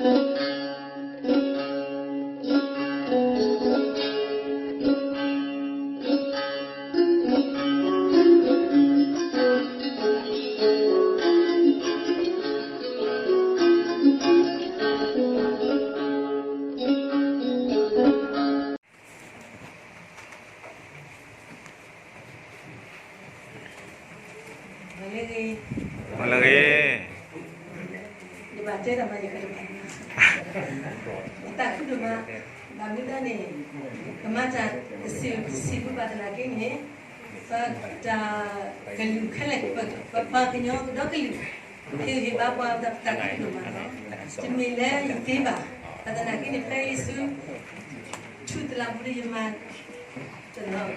မ့ၢ်လၢဂ့ၤ, မ့ၢ်လၢဂ့ၤ, ယဘၣ်တဲတၢ်မၤယကတမၤ, ယသးခုဒိၣ်မး, ဘၣ်မနုၤဒၣ်န့ၣ်, ကမၤတၢ်တစဲးတစဲးဖိဘၣ်သနာ်က့န့ၣ်, ပတၢ်ကလုာ်ခဲလၢာ် ပပှၤကညီကဒီကလုာ်, ဟ့ၣ်ဂံၢ်ဟ့ၣ်ဘါပှၤ ပသးခုဒိၣ်မးလီၤ. တမ့ၢ်လၢယသ့ဘၣ်, ဘၣ်သနာ်က့န့ၣ် ဖဲယဆူ ထူၣ်တလးပူၤဒီးယမၤ တလီၤဘၣ်လီ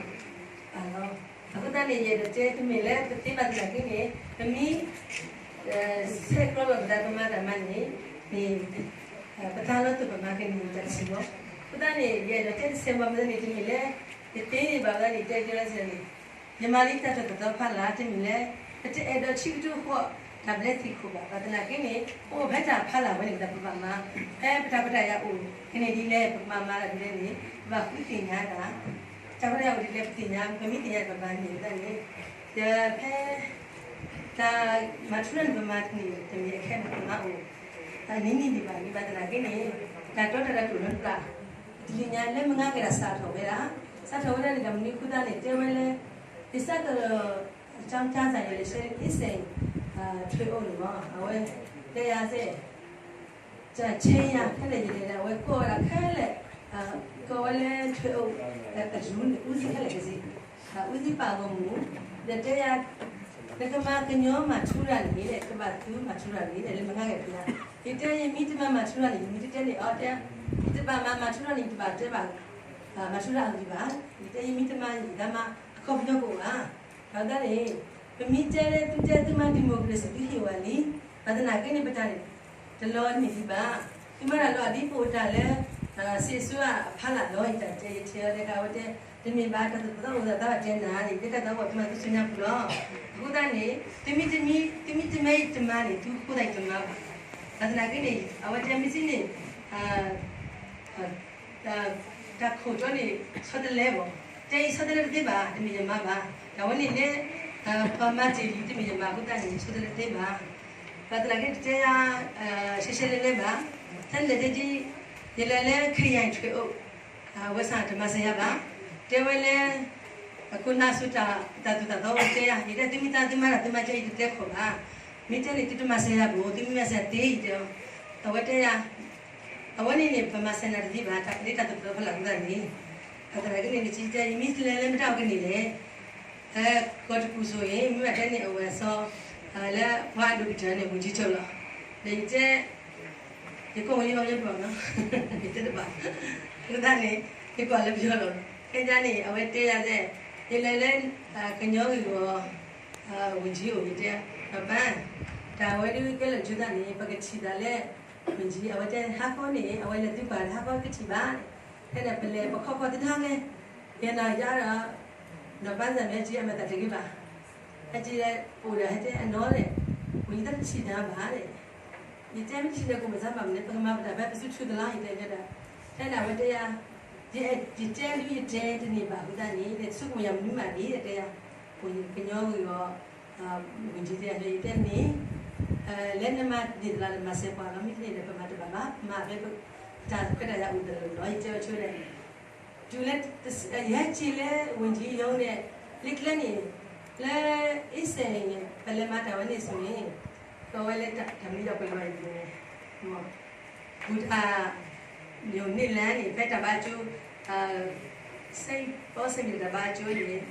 ၤ. အဃိသတးန့ၣ် ယအဲၣ်ဒိးတဲ တမ့ၢ်လၢပသ့ဘၣ်သနာ်က့န့ၣ် ပမ့ၢ် ဆဲးကျိးဘၣ်ပသး ပမၤတၢ်မၤန့ၣ် မ့ၢ် ပသးလီၤသိးပမၤကန့ၢ်တၢ်တစဲးလီၤ. အဃိသတးန့ၣ် ယအဲၣ်ဒိးတဲတစဲးမီၤ မ့ၢ်န့ၣ် တမ့ၢ်လၢ ယသ့န့ၣ်ဘၣ်ဝဲန့ၣ် တဲက့ၤလီၤစ့ၢ်န့ၣ် ယမၤလံတၢ်တၢ်သီသီဖးလၢ် တမ့ၢ်လၢ ပတအဲၣ်ဒိးဆၢကတီၢ်ဃီ တၢ်ဘျၢသ့ၣ်ခိၣ်ဘၣ်. ဘၣ်သနာ်က့န့ၣ် ပအိၣ်ဖဲတၢ်ဖးလၢ်ဝဲန့ၣ် ပဘၣ်မၤ ဖဲပတၢ်ခွဲးတၢ်ယာ်အိၣ် ကန့ၢ်ဒ်လဲၣ် ပကဘၣ်မၤတၢ်ဒ်လဲၣ်န့ၣ် ပဘၣ်ဃုသ့ၣ်ညါတၢ် တၢ်ခွဲးတၢ်ယာ်အိၣ်ဒ်လဲၣ် ပသ့ၣ်ညါ ပမ့ၢ်သ့ၣ်ညါ ပဘၣ်မၤန့ၢ်ဝဲဒၣ်န့ၣ် ဒီးဖဲ တၢ်မၤထူရၢ်န့ၣ် ပမၤတန့ၢ် တမ့ၢ်အခဲမး ပမၤအိၣ် တၢ်နံၤနံၤဒံးဘၣ်န့ၣ် ဘၣ်သနာ်က့န့ၣ် တၢ်တီတၢ်လိၤတအိၣ်လၢပျၢ် တလံၤညါလၢမုၢ်ဂၤက့ၤတၢ်စးထီၣ်ဝဲဒၣ် စးထီၣ်ဝဲဒၣ်န့ၣ် တၢ်မနုၤအဃိသတးန့ၣ် တဲဝဲလၢ ယစးက အကၠီကၠါစၢ် ယလဲၤဆှၢ အ့စဲး ထွဲအိၣ်န့ၣ်မး အဝဲ တဲယၤစဲး တၢ်ဆဲးယၤခဲလၢာ်ယလဲၤဒၣ် အဝဲကိးဝဲဒၣ်ခဲလၢာ် ကိးဝဲလၢထွဲအိၣ်အယူၤန့ၣ် အူစံခဲလၢာ်ကစ့ အူစံပာ်ဂီၢ်မုၢ် ဒီးတဲယၤ နကမၤကညီမၤထူရၢ်န့ၣ် ကဘၣ်သူမၤထူရၢ်န့ၣ် လၢမုၢ်ဂၤက့ၤဖံးဧါ ယတဲယမ့ၢ်တမၤမၤထူရၢ်န့ၣ် ယမ့ၢ်တတဲန့ၣ် အီတဲ ယတဘၣ်မၤမၤထူရၢ်န့ၣ် ယတဘၣ်တဲဘၣ် မၤထူရၢ်အဂ့ၢ်ဘၣ် ယတဲယမ့ၢ်တမၤယတၢ်မၤ အခီပညီကအိၣ်ဧါ ဒီးသတးန့ၣ် ပမ့ၢ်တဲလၢသုတဲသုမၤ democracy သုဟ့ၣ်ဝဲလံ ဘၣ်သနာ်က့န့ၣ် ပတၢ်တလီၤန့ၢ်ဒံးဘၣ် သုမၤတၢ်လီၤဒ်ပအိၣ်တၢ်လၢ စံးအစိအဖီလာ်လီၤ ယတၢ်တဲ ယထံၣ်အီၤတခါ အဝဲတဲ တမ့ၢ်ဘၣ် တၢ်သးသီအိၣ်သးသီဘၣ်တဲနၤန့ၣ် ယတဲတၢ်သးအိၣ်ဘၣ် သုမၤသုဆူညါပူၤလီၤ အဃိသတးန့ၣ် သုမ့ၢ်တမၤ သုမ့ၢ်တမၤယတမၤန့ၣ် သုဃိသတးယတမၤဘၣ် ဘၣ်သနာ်က့န့ၣ် အဝဲတဲမ့ၢ်စံးန့ၣ် တၢ်ခိၣ်တီန့ၣ် ဆီတလဲဘၣ်, တဲအံၤဆီတလဲတသ့ဘၣ်, တမ့ၢ်ယမၤဘၣ်, တၢ်ဝဲန့ၣ်လၢ ပှၤမၤတ့ၢ်လံ တမ့ၢ်ယမၤအဃိသတးန့ၣ် ဆီတလဲတသ့ဘၣ်, ဘၣ်သနာ်က့ တတဲယၤ ရှဲရှဲလဲၣ်လဲၣ်ဘၣ်, တၢ်လဲၤတဲဒ် ယလဲၤလၢခရံာ်ဖိအိၣ် ဝဲဆၣ်တမၤစၢၤယၤဘၣ်, တဲဝဲလၢ အခိၣ်နၢ်ဆူၣ်တၢ်သူၣ်တၢ်သီဝဲတဲယၤ, ယတဲသုမ့ၢ်တၢ်သုမၤတၢ်သုမၤကဲ ယတတဲခိၣ်ဘၣ်, မ့ၢ်တဲန့ၣ် သုတမၤစၢၤယၤဘၣ်, သုမ့ၢ်မၤစၢၤယၤသ့ ယတဲအီၤ, အဝဲတဲယၤ အဝဲန့ၣ်န့ၣ် ပမၤစၢၤနၤတသ့ဘၣ်, တၢ်လၢတၢ်သူၣ်တၢ်သီဖီလာ်အဃိသတးန့ၣ်, ဘၣ်သနာ်က့န့ၣ် နစံးတဲ ယမ့ၢ်လဲၤလၢမတၤအီၤကန့ၢ်လဲၣ်, ကီၢ်တကူၣ်စိၤအံၤ မ့ၢ်ဘၣ်တဲန့ၣ် အဝဲအစီ လၢပှၤအဒိၣ်ကတၢၢ်န့ၣ် ဝန်ကြီးချုပ်လီၤ, ဒီးယတဲ ယကိးဝဲယီၤယပျီၢ်နီၤ, ယတဲတဘၣ်, အဃိသတးန့ၣ် ယကိးလၢပယီၤလီၤ, ခဲကနံၣ်န့ၣ် အဝဲတဲယၤတဲ, ယလဲၤလၢ ကညီဂ့ၢ်ဝီ ဝန်ကြီးအိၣ် ယတဲ, ပပၢ်, တၢ်ဝဲဒၣ်ကဲလၢာ်ဆူသးန့ၣ် ပကထံၣ်သးလၢ ဝန်ကြီး အဝဲတဲ ဟါခီန့ၣ် အဝဲလဲၤသုပှၤလၢဟါခီကထံၣ်ဘၣ်, ဖဲန့ၣ် ပလဲၤပခီခီသ့ၣ်တဖၣ်လဲၣ်, ယဲနီၤယါဒီး နီၢ်ပၢ်စၢ်မ့ၢ်ဟဲက့ၤအမဲာ်သၣ်တဂ့ၤဘၣ်, ဟဲက့ၤအိၣ်ဒီးဟဲတဲအနီၢ်န့ၣ်, ဝံၤယတထံၣ်နၤဘၣ်န့ၣ်, ယတဲမ့ၢ်တထံၣ်ဒီးကအိၣ်မ့ၢ်စၢ်ဘၣ်မနုၤ ပကမၤပတၢ်ဖဲပစုထူသလီၤ ယတဲယဲဒၣ်, ဖဲန့ၣ် အဝဲတဲယၤ, ယတဲဒ်ယတဲတန့ၢ်ဘၣ်အဃိသတးန့ၣ် ယတဲဆိကမိၣ်ယၤမနုၤမးန့ၣ် ယတဲယၤ, ကညီဂ့ၢ်ဂီၢ် ဝန်ကြီး တဲယၤ ယတဲန့ၣ် လၢနမၤန့ၢ်သးလီၤ နမၤစၢၤပှၤလီၤ မ့ၢ်တန့ၢ်ဒီး ပမၤတဘၣ်ဘၣ် မၤဖဲ တၢ်ခွဲးတၢ်ယာ်အိၣ်တလီၢ်လီၤ ယတဲဝဲဆိန့ၣ် တုၤလၢ ယဟဲက့ၤလၢ ဝန်ကြီးရုံးန့ၣ် လၢကျဲန့ၣ် လၢ အ့စဲးန့ၣ် ပလဲၤမၤတၢ်ဝဲန့ၣ်ဆိန့ၣ် ကီဝဲလၢတၢ်မံဒီးပလီၢ်အံၤန့ၣ် ဘူတၢ် န့ၣ်လၢန့ၣ် ဖဲတၢ်ဘါကၠိ စ့ၣ်ပီစ့ၣ်မံၤတၢ်ဘါကၠိန့ၣ် တၢ်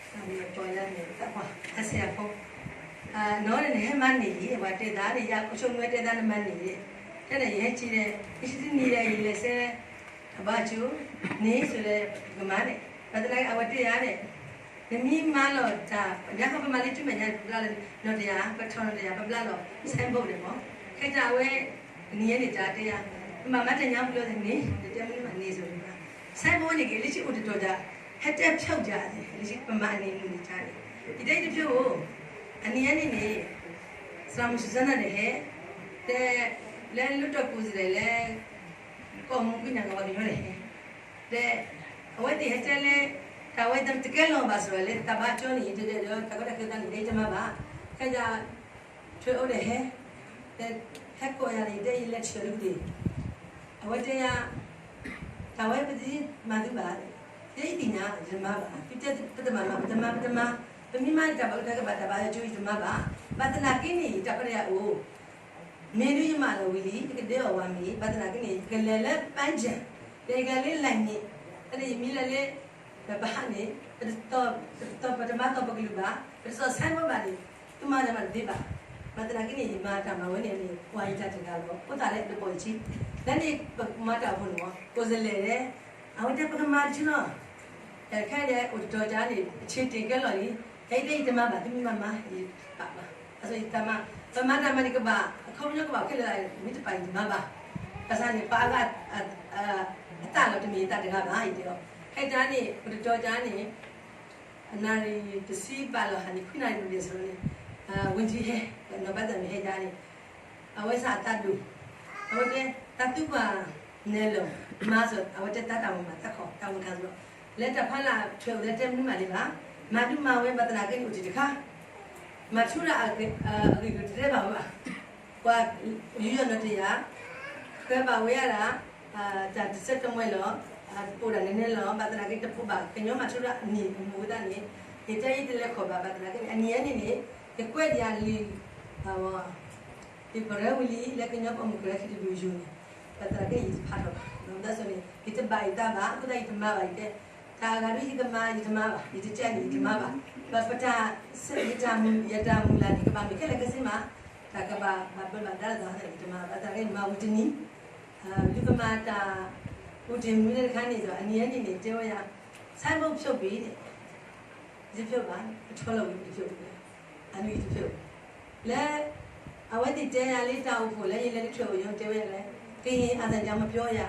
မ့ၢ်ပီလၢန့ၣ် သးပှၢ် အစဲအဖိ နီၢ်န့ၣ် နဟဲမၤန့ၢ်လံ အဝဲတဲသးန့ၣ် ယၤခိၣ်ဆိကမိၣ်တဲသးနမၤန့ၢ်လံ တဲန့ၣ် ယဟဲက့ၤဒီး ယတနံၤဒီး ယလဲၤဆဲ တၢ်ဘါကၠိ န့ၣ်ဆိဒီး ပကမၤန့ၣ် ဘၣ်သနာ်က့ အဝဲတဲယၤန့ၣ် နမ့ၢ်မၤလီၤတၢ် ညါခီပမၤလၢကၠူမဲာ်ညါ ပဘျါလီၤ နီၢ်တယၤ ပထီၣ်နီၢ်တယၤ ပဘျါလီၤ ဆဲဘိၣ်န့ၣ်မး ခဲကနံၣ်အဝဲ နံၤညါန့ၣ် တၢ်တဲယၤ ပမၤမၤတၢ်ညါပူၤလီၤန့ၣ် တတဲမနုၤမးန့ၣ်ဆိန့ၣ် ဆဲဘိၣ်န့ၣ်က့ၤ လၢဆံအိၣ်တတီၤတၢ် ဟဲတဲဖျိးတၢ် လၢဆံပမၤန့ၢ်မုၢ်န့ၣ်တၢ်န့ၣ် ယတဲယတဖျိးဧိၤ အနံၤညါန့ၣ်န့ၣ် သရၣ်မုၣ်စူၤစၢနၤဒီးဟဲ တဲ လၢလွှတ်တော်ကိုယ်စားလှယ်လၢ ကီၢ်မူကွံာ်နၤကဝီၤကညီန့ၣ် တဲ အဝဲသ့ၣ်ဟဲတဲလၢ တၢ်ဝဲတကဲလီၤဘၣ်စ့ၢ်ကီးလၢ တၢ်ဘါကၠီန့ၣ် တဲဒီးတၢ်ကီတၢ်ခဲသးန့ၣ် တဲယတမၤဘၣ်, ခဲယၤ ထွဲအိၣ်ဒီးဟဲ ဟဲကိးယၤန့ၣ် တဲယလဲၤဆှၢလၢကသ့ၣ် အဝဲတဲယၤ တၢ်ဝဲပတမၤသုဘၣ်, တဲယသ့ၣ်ညါ ယတမၤဘၣ်, သုတဲပတမၤမၤ ပတမၤပတမၤ, ပမ့ၢ်မၤတၢ်ဘၣ်အၢတၢ်ကဘၣ်တၢ်ဘၣ်အၢကၠိ ယတမၤဘၣ်, ဘၣ်သနာ်က့န့ၣ် တၢ်ကီတၢ်ခဲအိၣ် မ့ၢ်ဒုးယမၤလီၤဝံၤလံ ယကဒဲအီၤဝဲမ့ၢ် ဘၣ်သနာ်က့န့ၣ် ယကလဲၤလၢပၢ်ယၢၢ် ဒီးယကလဲၤလၢလၢ်န့ၣ် တၢ်န့ၣ်ယမ့ၢ်လဲၤလၢ ပဟးန့ၣ် ပတတီ ပတတီပတမၤတီပကလုာ်ဘၣ် ပတစီၤဆဲးဘၣ်န့ၣ် သုမၤတၢ်မၤတသ့ဘၣ်, ဘၣ်သနာ်က့န့ၣ် ယမၤတၢ်မၤဝဲန့ၣ်န့ၣ် ပှၤယတၢ်တဂၤလီၤ အိၣ်သးလၢတဘီယဆံ လၢန့ၣ်ပမၤတၢ်အိၣ်ဖှိၣ်န့ၣ်မ့ၢ် ကိုယ်စားလှယ် အဝဲတဲပကမၤတဆူလီၤ ခဲဒီးအိၣ်တတီၤကါန့ၣ် အဆ့တ့ၢ်ကဲလီၤလံ, ဟဲတဲယတမၤဘၣ် သုမ့ၢ်မၤမၤ ယပာ်ဘၣ်, အသိးယတမၤ, ပမၤတၢ်မၤန့ၣ်ကဘၣ် အခီပညီကဘၣ်ခဲလၢာ် မ့ၢ်တပာ်ယတမၤဘၣ်, ဘၣ်ဆၣ်န့ၣ် ပှၤအဂၤ အတၢ်လီၤတမ့ၢ်ယတၢ်တဂၤဘၣ် ယတဲအီၤ, ခဲကါန့ၣ် အိၣ်တတီၤကါန့ၣ် အနၣ်ရံၣ်တဆံဘၣ်လီၤဟးန့ၣ် ခွံနၣ်ရံၣ်တဆံန့ၣ် ဝ့ၢ်ထံဟဲ နီၢ်ဘၣ်သၣ်မ့ၢ်ဟဲကါန့ၣ် အဝဲစးအတၢ်ဒိၣ်, အဝဲတဲ တၢ်သူကွၢ်နဲလၢာ် မၤစ့ၢ် အဝဲတဲတၢ်တၢ်မၤမၤတၢ်ခီ တၢ်မၤခါစ့ၢ်ကီး လၢတၢ်ဖီလာ်ထွဲအိၣ်လၢတဲမနုၤမးန့ၣ်ဘၣ်, မၤဒုးမၤဝဲဘၣ်သနာ်က့န့ၣ်အိၣ်တ့ၢ်တခါ, မၤဆူၣ်ဒၣ်အဂ့ၢ်ကတၢၢ်ဘၣ်ဝဲဘၣ်, ပှၤယူးယီၣ်နီၣ်တယၢ်, ဃဲဘၣ်ဝဲဒၣ် တၢ်တစဲးတမှဲလီၤ, တပိာ်ဒၣ်နဲနဲလီၤ, ဘၣ်သနာ်က့တပိာ်ဘၣ် ကညီမၤဆူၣ်ဒၣ်အနံၣ်အမူဝဲဒၣ်န့ၣ်, ယတဲယတလဲၤခီၣ်ဘၣ် ဘၣ်သနာ်က့န့ၣ် အနံၣ်အန့ၣ်န့ၣ် ယကွဲးဒံးယၤလံ ယပရၢဝံၤလံ လၢကညီကီၢ်မုၢ်ကရၢခံတဒူၣ်ယိာ်န့ၣ်, ဘၣ်သနာ်က့ယတဖးထီၣ်ဘၣ်, ဘၣ်ဆၣ်န့ၣ် ယတဘၣ်ယတၢ်ဘၣ် အဃိသတးယတမၤဘၣ် ယတဲ, တၢ်အဂၤဒ်ယကမၤ ယတမၤဘၣ်, ယတကဲန့ၣ် ယတမၤဘၣ်, ဘၣ်ပတၢ် ယတၢ်မုၢ်လၢ်န့ၣ် ကဘၣ်မ့ၢ်ခဲလၢာ်ခဲဆ့မး, တၢ်ကဘၣ်ဘၣ်ဘၢဘၣ်ဒါလၢသးန့ၣ် ယတမၤဘၣ်, ဘၣ်သနာ်က့မၤဝံၤတနံၤ, ဒုးကမၤတၢ် အိၣ်တ့ၢ်မူတခါန့ၣ်ဒီး အနံၣ်အန့ၣ်န့ၣ် တဲဝဲယၤ, ဆၣ်ဘိၣ်ဖျိးကွံာ်န့ၣ် ယဖျိးဘၣ် အထီလီၤဝံၤတဖျိး, အနံၣ်တဖျိး, လၢ အဝဲသ့ၣ်တဲယၤလၢတၢ်အိၣ်ဖှိၣ်လၢယလဲၤတထွဲအိၣ်ယိာ်တဲဝဲယၤလၢ ကရင်အာဏာရှင်မပြောရ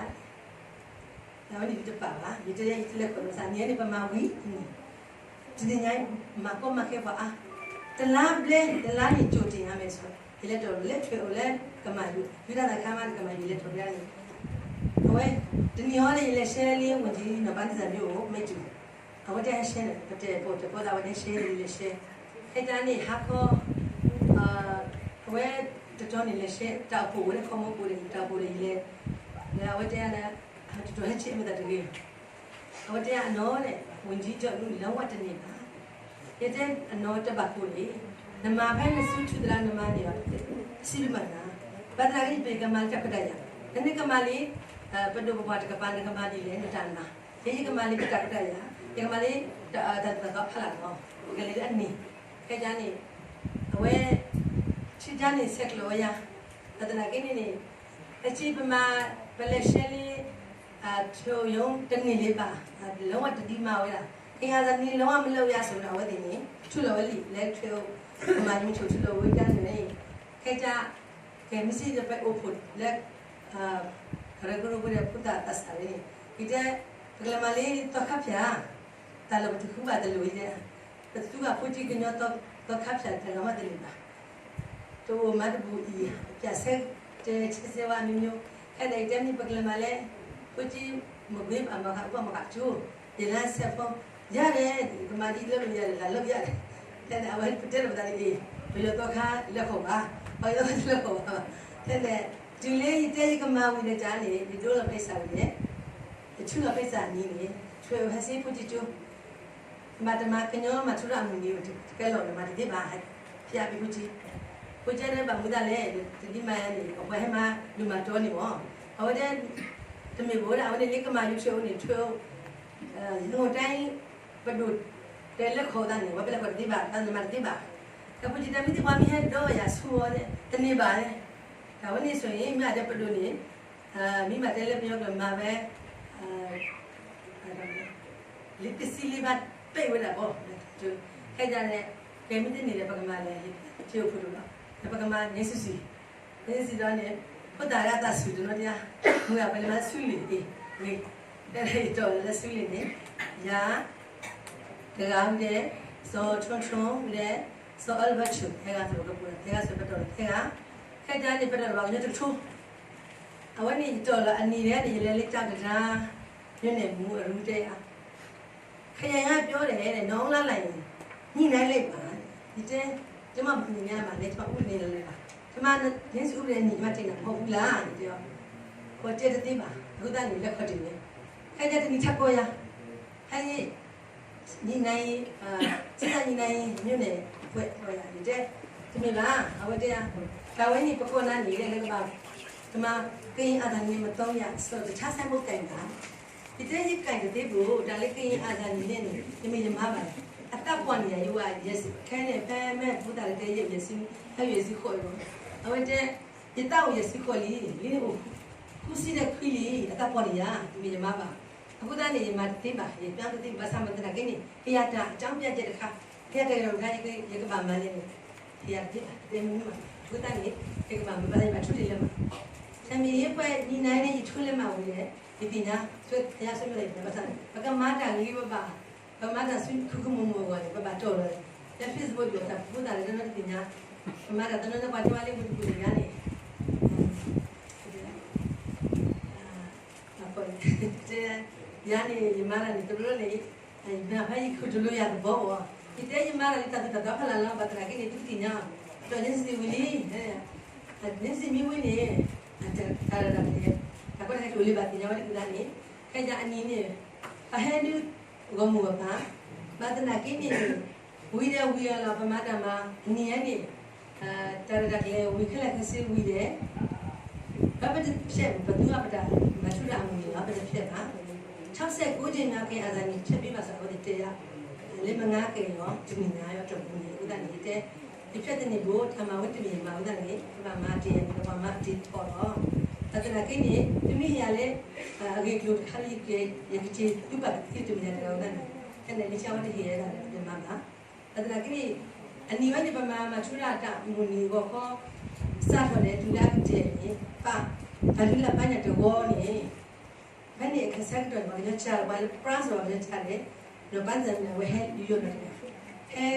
အဝဲန့ၣ်ယတပာ်ဘၣ်, ယတဲယၤယတလဲၤခီၣ်လီၤသး နံၣ်အန့ၣ် ပမၤဝံၤန့ၣ် တနံၤညါ မၤကီမၤခဲပှၤအါ, တလါဘျဲ တလါန့ၣ် ကြိုတင်ရမယ်ဆို, ယလဲၤထီၣ်လၢထွဲအိၣ်လၢကမၤယိာ် ယွၤတၢ်သးခါမးတကမၤယိာ် ယလဲၤထီၣ်ဖဲန့ၣ်, အဝဲ တနံၤအံၤန့ၣ် ယလဲၤရှဲလံ ဝန်ကြီး နီၢ်ဘၣ်သ့ၣ်သးမ့ၢ်အိၣ် မ့ၢ်တုၤ အဝဲတဲဟဲရှဲန့ၣ် ပတဲာ်ပိာ်တၢ်ပိာ်သး အဝဲတဲရှဲ ယလဲၤရှဲ, ဖဲတၢ်န့ၣ် ဟါခီ အဝဲတတီၤန့ၣ် လဲၤရှဲ တၢ်အိၣ်ဖှိၣ်ဝဲလၢခီမီပူၤန့ၣ် တၢ်အိၣ်ဖှိၣ်န့ၣ် ယလဲၤ လၢအဝဲတဲယၤလၢ တတီၤဟဲဆံးအမ့ၢ်သးတဂ့ၤ အဝဲတဲယၤအနီၢ်န့ၣ် ဝန်ကြီးချုပ် လုံးဝတန့ၢ်ဘၣ်, ယတဲအနီၢ်တဘၣ်ကိၢ်န့ၣ် နမၤဖဲနစုထုသရၣ်နမၤန့ၢ်အီၤ စံးဘျုးမၤနၤ, ဘၣ်သနာ်က့ ယပကမၤလၢတၢ်ခွဲးတၢ်ယာ်, နမ့ၢ်ကမၤလံ ပဒိၣ်ပပှၢ်တကပၤ နကမၤဒ်လဲၣ် နတၢ်မၤ, ယဲယကမၤလံပတၢ်ခွဲးတၢ်ယာ်, ယကမၤလံ တၢ်သးသီဖးလာ်လီၤ, ပကလဲၤလၢအန့ၣ်, ဖဲယၤန့ၣ် အဝဲ ထံတၢ်န့ၣ်ဆဲးကျိးဝဲယၤ, ဘၣ်သနာ်က့န့ၣ်န့ၣ် အစံးပမၤ ပလဲၤရှဲလံ ထွဲအိၣ်ယိာ်တန့ၢ်လၢၤဘၣ်, လၢဝဲတဒံးမၤဝဲဒၣ်, ကယၤသးန့ၣ်လၢဝဲမ့ၢ်လၢဝဲယၤစိၤန့ၣ် အဝဲသ့ၣ်န့ၣ် ထုးလီၤဝဲလံ လဲၤထွဲအိၣ် ကမၤယိာ်ဆိးထုးလီၤဝဲဒၣ်န့ၣ်, ခဲကၢ် ကဲမ့ၢ်စံးဒီးပအိၣ်ဖှိၣ်လၢ ကရၢကရိဝဲဒီးဖိသၣ်သးစၢ်ဝဲန့ၣ် ယတဲ ပကလဲၤမၤလၢသီခါဖၠၣ် တၢ်လၢပတဃုဘၣ်တလိၣ်ယဲ, ပသူဘၣ်ဖိကံကညီသီခါဖၠၣ်တဂၤမးတလိၣ်ဘၣ်, တအိၣ်မၤတဘူၣ်အံၤ ပၠးဆဲးတဲဆဲးစဲးဝဲအမျိုးမျိုး, ခဲဒၣ်အံၤတဲမ့ၢ်ပကလဲၤမၤလၢ ဖိကံမကွ့ဘၣ်မၤဃးအူဘၣ်မၤဃးကၠိ, ယလၢဆဲးဖိ, ယၤန့ၣ် ကမၤဒ်လၢယၤန့ၣ် လၢယၤန့ၣ်, ဖဲန့ၣ် အဝဲပတဲလီၤပသးန့ၣ်အံၤ ပယီၤသီခါလဲၤခီၣ်ဘၣ်, ပယီၤသီခါလဲၤခီၣ်ဘၣ်, ဖဲန့ၣ် တုၤလၢယတဲယကမၤဝံၤဒီးတၢ်န့ၣ် ယဒိလီၤပ့စၢ်ဝံၤန့ၣ် ယထုးလီၤပ့စၢ်နံၤန့ၣ် ထွဲအိၣ်ဟဲစ့ဖိကံကၠိ မၤတမၤကညီမၤထူရၣ်အမုၢ်နံၤ တကဲလီၤမၤတသ့ဘၣ်, ဖျါဘံဖိကံ, ဖိကံန့ၣ်ဘၣ်မူဒၣ်လဲၣ် တဒ်မၤယၤန့ၣ် ပှၤဟဲမၤဒုးမၤတီန့ၣ်မ့ၢ်, အဝဲတဲ တမ့ၢ်ဘၣ်ဝဲဒၣ် အဝဲန့ၣ်လၢကမၤယိာ်ထွဲအိၣ်န့ၣ် ထွဲအိၣ် ယိၤတၢ် ပဒိၣ်တဲလဲၤခီၣ်သးန့ၣ် ပှၤပလဲၤခီၣ်တသ့ဘၣ် တၢ်မၤတသ့ဘၣ်, တၢ်ဖိကံတဲမ့ၢ်သ့ၣ်ပှၤမ့ၢ်ဟဲဒီးယၤဆူအီၤန့ၣ် တန့ၢ်ဘၣ်န့ၣ်, တၢ်ဝဲန့ၣ်ဆိၣ်ဂ့ၤ မ့ၢ်အတဲပဒိၣ်န့ၣ် မ့ၢ်ဘၣ်တဲလၢပယီၤကျိာ်မၤဝဲ လံကစံလံဘၣ်ပဲာ်ဝဲဒၣ်ဘီ, ခဲဒၣ်လဲၣ် ကဲမ့ၢ်တန့ၢ်ဒီး ပကမၤလဲၣ် ထံအိၣ်ဖှိၣ်တအိၣ်လီၤ, ဒီးပကမၤန့ၢ်စုစံၤ, န့ၢ်စုစံၤဒီးန့ၣ် ဖိသၣ်ဂၤသးဆူၣ်တနီၤတယါ, မုၢ်ဂၤပလဲၤမၤဆူလံာ်အံၤ, ဂ့ၤ, ဖဲယတီၢ်လၢဆူလံာ်န့ၣ်, ယၤ တဂၤဝံၤဒီး စီၤထီထီဝံၤဒီး စီၤအၢလဘၢၣ်ဆူၣ် ဟဲဂၤသရိာ်ကပူၤဒီး ဟဲဂၤသရိာ်ပတီၢ်ဒီး ဟဲဂၤ, ခဲ ခဲကနံၣ်န့ၣ် ပတီၢ်လီၤဘၣ်ကညီတကထိ, အဝဲန့ၣ်ယတီၢ်လီၤအနံၤန့ၣ် ယလဲၤလၢတၢ်ကဒါ, ယန့ၣ်မူအရူတဲယၤ, ခယၤယၤပျီဒဲး နအီလၢ်လၢ်အံၤ, ညှိနှိုင်းလိုက်ပါ, ယတဲ, ကျမမညင်ညမလဲ ကျမဥပဒေနဲ့လဲပါ, ကျမ နင်းစုဥပဒေနဲ့ညီမှတင်တာမဟုတ်ဘူးလား ယတဲအီၤ, အီတဲတသ့ဘၣ်, အဃိသတးန့ၣ် လဲၤခီၣ်တံၢ်န့ၣ်, ခဲကနံၣ်တနံၤထးကီယၤ, ဟဲ ညှိနှိုင်းရေး, အာ, စေ့စပ်ညှိနှိုင်းရေး မြို့နယ်အဖွဲ့ ပြောရတယ်. တမ့ၢ်ဘၣ်, အဝဲတဲ, တၢ်ဝဲန့ၣ် ပကိးနၤန့ၣ် လၢကဘၣ်, တမၤ ကရင်အာဇာနည်နေ့ မသုံးရ ဆိုတော့ တခြား ဆိုင်ဘုတ် ကိုင်ပါ. ယတဲ ယကိုင်တသ့ဘၣ်, တၢ်လၢ ကရင်အာဇာနည်နေ့ န့ၣ် တမ့ၢ်ယမါဘၣ်, အသးပှၢ်န့ၣ်ယၤ ယဝဲ ယဲၢ်ဆံ, ခဲန့ၣ် ဖဲမ့ၢ်ဖိသၣ်လၢတဲ ယဲၢ်ဆံ, ဖဲယဲၢ်ဆံဃိးလီၤ. အဝဲတဲ, ယသးအိၣ်ယဲၢ်ဆံဃိးလံ, လံအိၣ် ဃုဆံဒီးခွံလံ, အသးပှၢ်န့ၣ်ယၤ တမ့ၢ်ယမါဘၣ်. အဃိသတးန့ၣ် ယမၤတသ့ဘၣ်, ယပျၢ်တသ့ဘၣ်, ဘၣ်ဆၣ်မတၤသနာ်က့န့ၣ် ကယၤတၢ်အကြောင်းပြချက်တခါ, ကယၤတၢ်ဂ့ၢ်တခါ ယကဘၣ်မၤလဲၣ်န့ၣ်, ယၤတသ့ဘၣ်, တဲမနုၤမး, အဃိသတးန့ၣ် ယကဘၣ်မၤဘၣ် ယဘၣ်ထူတ့ၢ်လၢမး, တမ့ၢ်ယပှဲၤနံၤနၤန့ၣ် ယထူလၢမးဝံၤလဲၣ်, ယသ့ၣ်ညါ, ယၤဆိကမိၣ်လၢ ဘၣ်ဆၣ် ပကမၤတၢ်ဂ့ၤပဘၣ်, ပမၤတၢ်ဆူခုကမူၤမူၤအဂီၢ်န့ၣ် ပဘၣ်တီၢ်လီၤ, လၢ Facebook ဒီးတၢ်ဖိသၣ်လၢတနီၤတသ့ၣ်ညါ, ပမၤတၢ်တနီၤန့ၣ် ပှၤတဲဝဲလၢဝံတပူၤန့ၣ် ယၤန့ၣ် တဲ, ယၤန့ၣ် ယမၤတၢ်န့ၣ် တဘျီန့ၣ်, ဖဲယခိၣ်တလိၤယၤသဘီအီၤ, ယတဲယမၤတၢ်လၢတၢ်သိၣ်တၢ်သီဖီလာ်လီၤ, ဘၣ်သနာ်က့န့ၣ် သုကသ့ၣ်ညါ, ဒီး နင်းစု ဝံၤလံ, နင်းစု မ့ၢ်ဝံၤန့ၣ်, တၢ်ရဲၣ်တၢ်ကျဲၤ, တၢ်ကီတၢ်ခဲတအိၣ်လၢၤဘၣ် သ့ၣ်ညါဝဲဒၣ်အဃိသတးန့ၣ်, ခဲယၤအနံၤန့ၣ်, ပဟဲဒုးဂီၢ်မုၢ်ဂီၢ်ပၤ, ဘၣ်သနာ်က့န့ၣ်, ဝံၤဒီးဝံၤအလီၢ် ပမၤတၢ်မၤ အနံၤအံၤန့ၣ်, တၢ်ရဲၣ်တၢ်ကျဲၤဝံၤခဲလၢာ်ခဲဆ့ဝံၤဒီး ပတဖျဲး ပသူအပတၢ်မၤထူတၢ်အမုၢ်န့ၣ်လီၤ, ပတဖျဲးဘၣ်. ခြောက်ဆယ့်ကိုးကြိမ်မြောက် ကရင်အာဇာနည် ဖျက်ပေးပါဆိုတော့ အဝဲသ့ၣ်တဲယၤ, လၢမုၢ်နၤက့ၤလီၤ တနံၣ်ညါအတီၢ်ပူၤန့ၣ် အဃိသတးန့ၣ် ယတဲ, ယဖျဲးတန့ၢ်ဘၣ်, တၢ်မၤဝဲတမ့ၢ်ယမၤအဃိသတးန့ၣ် ပဘၣ်မၤတ့ၢ်ယၤန့ၣ် ပဘၣ်မၤတ့ၢ်ထီၣ်လီၤ. ဘၣ်သနာ်က့န့ၣ် တမ့ၢ်ယၤလၢ အဂ့ၢ်အကျိၤတခါလၢယက ယကတ့ၢ်သုဘၣ်သ့တမ့ၢ်ယၤတဂၤအဃိသတးန့ၣ် ခဲန့ၣ် လၢဆၢဝဲတဟ့ၣ်ယၤဒၣ်ယမၤဘၣ်. ဘၣ်သနာ်က့န့ၣ်, အနံၤဝဲန့ၣ် ပမၤမၤထူတၢ်တၢ်မုၢ်နံၤအဂီၢ်ဃီ, စးထီၣ်ဒီးတုၤလၢအကတၢၢ်န့ၣ် ပာ်, ပာ်လုၢ်လၢ်ပာ်ညၣ်တဝီန့ၣ်, ဖဲန့ၣ်အခါဆၢကတီၢ်န့ၣ် ပှၤကညီစှၤလီၤ ပှၤလၢ ပရၢစၢၤ ပှၤကညီစှၤလဲၣ်, ဒီးပၢ်သၢၣ်မုၣ်န့ၣ် အဝဲဟဲယူးယီၣ်န့ၣ်တဂၤ, ဟဲ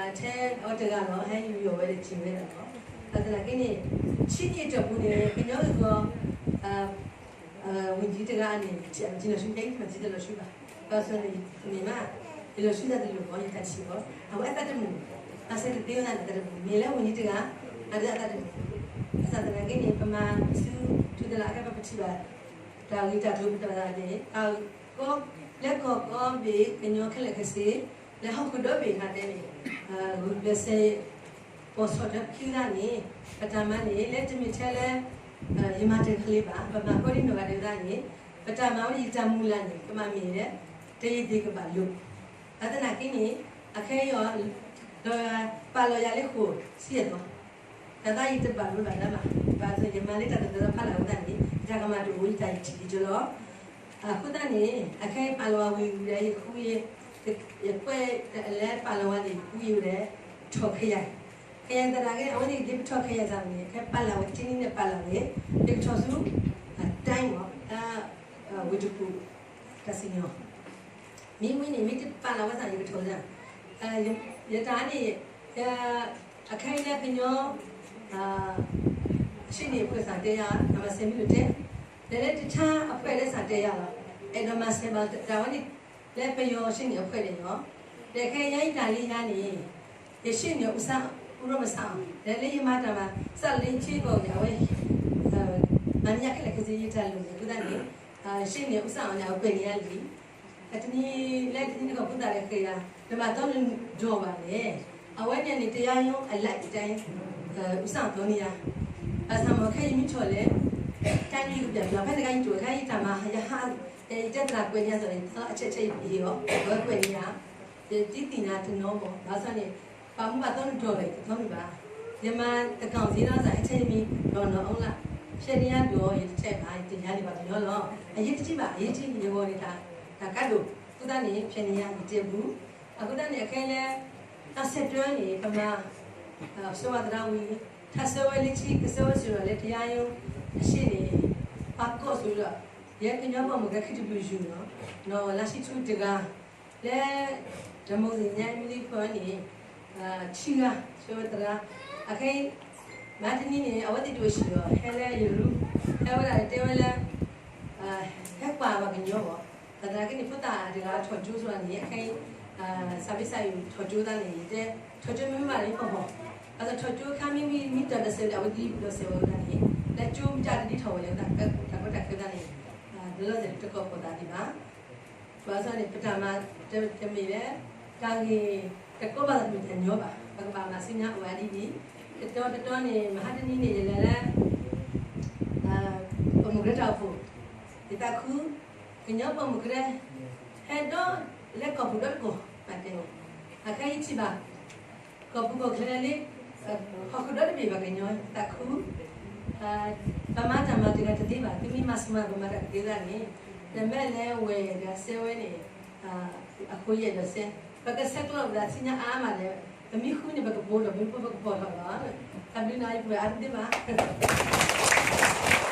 ထဲအဝဲတဂၤလီၤ ဟဲယူးယီၣ်ဝဲဒီးထံၣ်ဝဲဒၣ်လီၤ. ဘၣ်သနာ်က့န့ၣ်, ဆံနံၣ်အတီၢ်ပူၤန့ၣ် ကညီဂ့ၢ်ကီ ဝံၤဒံတဂၤန့ၣ် ထံၣ်အမၤထံလီၤဆူ ခဲအံၤမၤထံတလီၤဆူဘၣ်, ဘၣ်ဆၣ်န့ၣ် မ့ၢ်မး, ယလီၤဆူတၢ်တလိၣ်ဘၣ် ယတၢ်ထံၣ်ဘၣ်, အဝဲအသးတမုာ်, ဘၣ်ဆၣ်တသ့ဝဲဒၣ်န့ၣ် အသးတမုာ် မ့ၢ်လၢဝံၤဒံတဂၤ, အတၢ်အသးတမုာ်, ဘၣ်ဆၣ်သနာ်က့န့ၣ် ပမၤဆူ ထူသလၢအကဲပပထံၣ်ဘၣ် တၢ်ဂ့ၢ်တၢ်ကျိၤပတၢ်ဘၣ်သးန့ၣ် ကီ, လၢကီၢ်ကီၢ်ဘ့ၣ်ကညီခဲလၢာ်ခဲဆ့, လၢဟီၣ်ခိၣ်ဒီဘ့ၣ်ခါတဲန့ၣ်, ဂုာ်ကျဲးစၢး ပိာ်ဆီၣ်ထွဲခံသးန့ၣ်, ပတၢ်မၤန့ၣ် လၢတမ့ၢ်ထဲလၢ ယမၤတဂၤလၢၤဘၣ်, ပမၤကိးဒံနီၢ်ဂၤဒဲးသးန့ၣ်, ပတၢ်မၤဝဲန့ၣ် ယတၢ်မုၢ်လၢ်န့ၣ် ကမၤမ့ၢ်လၢ တယံာ်သ့ၣ်ကဘၣ်လိာ်, ဘၣ်သနာ်က့န့ၣ်, အခဲအံၤအီၤ, ဒီးပာ်လီၤယၤလၢဃိာ်ဆံယဲၢ်သီ တၢ်သးယံာ်တဘၣ်လိာ်ဘၣ်တၢ်မၤ, ဘၣ်ဆၣ်ယမၤလၢတၢ်သိၣ်တၢ်သီဖးလၢ်အဃိသတးန့ၣ် ယတၢ်ကမၣ်တအိၣ် ယတၢ်ယထံၣ်ယကၠီလီၤ. အဃိသတးန့ၣ် အခဲအံၤပာ်လီၤဝဲဝံၤဝံၤဒီး ယဃုယ့ၣ်, ယကွဲးလၢပာ်လီၤဝဲန့ၣ် ယဃုယ့ၣ်ဝဲဒီး ထီၣ်ခဲယၤ, ခဲယၤသနာ်က့ အဝဲန့ၣ်ဒ်ပထီၣ်ခဲယၤသးန့ၣ် အခဲပာ်လီၤဝဲတနံၤန့ၣ်ပာ်လီၤဝဲ, ယကထီၣ်ဆူ အတၢ်အံၤမး, ဝ့ၢ်တကူၣ် တၢ်စံၣ်ညီၣ် မ့ၢ်ဝံၤန့ၣ် မ့ၢ်တပာ်လီၤဝဲသး ယကထီၣ်ဝဲဒၣ်, ယတၢ်န့ၣ်, အခဲအံၤလၢကညီ ရှေ့နေအဖွဲ့စၢ်တဲယၤ တၢ်မၤစၢၤမ့ၢ်လိာ်တဲ, ဒီးလၢတခြားအဖွဲ့လၢစၢ်တဲယၤလီၤ, အဲၣ်ဒိးမၤစၢၤဘၣ်တၢ်ဝဲန့ၣ်, လၢပယီၤရှေ့နေအဖွဲ့န့ၣ်လီၤ, ဒီးခဲအံၤယၤအံၤတၢ်လၢယၤန့ၣ်, ယရှေ့နေ ဦးစောင့်, ဦးစောင့်မင်း, ဒီးလၢယမၤတၢ်မၤ စးလၢယထံကီၢ်န့ၣ် အဝဲ မၤန့ၢ်ယၤခဲလၢာ်ခဲဆ့ ယတၢ်လိၣ်န့ၣ် အဃိသတးန့ၣ်, ရှေ့နေ ဦးစောင့်မင်း န့ၣ် အဝဲကွဲးန့ၢ်ယၤလံ တနံၤလၢတနံၤန့ၣ် ကီၢ်ဖိသၣ်ဒီးဃဲၤယၤ, နဘၣ်သီနဒိၣ်ဘၣ်လဲၣ်, အဝဲန့ၣ်န့ၣ် တရားရုံးအလိုက် ဦးစောင့်မင်း န့ၣ်ယၤ, ဘၣ်ဆၣ်မ့ၢ်ခဲအံၤမ့ၢ်ထီၣ်လဲၣ်, တၢ်နံၣ်ကပျၢ်ပျၢ် ဖဲတဂၤယတိၢ် ခဲအံၤတၢ်မၤယဟါ, ယတဲသရၣ်ကွဲးန့ၢ်ယၤသိးန့ၣ် သီအဆဲးဆဲးယဟ့ၣ်အီၤ အဝဲကွဲးန့ၢ်ယၤ, ယတံၢ်သံၣ်နၤတနီၤဘၣ်, ဘၣ်ဆၣ်န့ၣ် ပာ်မူဘၣ်သီနဒိၣ်လဲၣ် တသီနုၤဘၣ်, ယမၤတကီၢ်စ့ဒီး ဟဲထဲယမံၤ ဒီးနီၢ်အီလၢ်, ဖဲန့ၣ်ယၤဒိၣ် ယတထဲဘၣ် ယတယၤန့ၣ်ဘၣ်ကညီလီၤ, အရေးတကြီးဘၣ် အရေးကြီး ယဂီၢ်န့ၣ် တၢ်ကါဒိၣ်, အဃိသတးန့ၣ် ဖဲန့ၣ်ယၤယတဲပူၤ, အဃိသတးန့ၣ် အခဲလၢ တၢ်ဆဲးတွဲန့ၣ် ပမၤ ဆှၢဝဲသရၣ်ဝံၤ, ထါဆှၢဝဲလၢထံ ကဆှၢဝဲစ့ၢ်ကီးလၢ တရားရုံးအရှေ့န့ၣ်, ပှၤကိးစိၤဒီး ယဲကညီဘီမုၢ်ကဲခံတဘျုးယုၢ်နီၤ, နီၢ်လါဆံထူတဂၤ, လၢ ဒီမုၢ်သ့ၣ်ညါမုၢ်သံဖီန့ၣ်, ဆံဂၤ ဆှၢဝဲသရၣ်, အခဲအံၤ မဟါတနံၤန့ၣ် အဝဲသ့ၣ်တအိၣ်ဆံးဒီး ဟဲလၢယရူၤ, ဟဲဝဲဒၣ်တဲဝဲလၢ ဟဲကွၢ်ပှၤကညီဘၣ်. ဘၣ်သနာ်က့န့ၣ် ဖိသၣ်တဂၤထီၣ်ကၠိဆိန့ၣ် အခဲအံၤ စးဘ့ၣ်စးအံၤထီၣ်ကၠိသးန့ၣ် ယတဲ ထီၣ်ကၠိမ့ၢ်မးန့ၣ် ဖီၣ်ဖီၣ်, ဘၣ်ဆၣ်ထီၣ်ကၠိခါမ့ၢ်ဝံၤ မ့ၢ်တၢ်ဒီးစဲးဝဲဒၣ် အဝဲသ့ၣ်ဒီးစဲးဝဲဒၣ်န့ၣ် လၢကၠိမ့ၢ်တၢ်တဒ်ထီၣ်ဝဲလၢတၢ်ကီတၢ်ခဲသးန့ၣ် လၢလီၤတၢ်တကီၢ်ခိၣ်သးဒံးဘၣ်. ဘၣ်ဆၣ်န့ၣ် ပတၢ်မၤတမ့ၢ်လၢ တၢ်ဂ့ၢ်တကိးဘၣ်သးတမ့ၢ်တၢ်ညီဘၣ်. ပကဘၣ်မၤဆူညါအိၣ်ဝဲဒ်အံၤ, တတီတတီန့ၣ် မဟါတနံၤန့ၣ် ယလဲၤလၢ ပိာ်မုၣ်ကရၢတၢ်အိၣ်ဖှိၣ်, ယသးခု ကညီပိာ်မုၣ်ကရၢ ဟဲဒီးလၢကီၢ်ပူၤဒီတကီၢ် ဘၣ်တဲန့ၣ်, အခဲအံၤထံၣ်ဘၣ် ကီၢ်ပူၤကီၢ်ချၢလၢ ဟီၣ်ခိၣ်ဒီတဘ့ၣ်ဘၣ်ကညီသးခု, ပမၤတၢ်မၤတဂၤတသ့ဘၣ်, သုမ့ၢ်မၤစၢၤမၤပမၤတၢ်ကသ့သးန့ၣ်, နမ့ၢ်လဲၤဝဲဒၣ်စဲဝဲန့ၣ် အဃိယအဲၣ်ဒိးစဲ, ပကဆဲးကျိးပသးဆူညါအါမးဒီး ပမ့ၢ်ဃုန့ၣ် ပကပိာ်ထီၣ် ပမ့ၢ်ပိာ် ပကပိာ်ထီၣ်လီၤ. တၢ်ဘျုးနၤ ယပှဲၤအါတသ့ဘၣ်.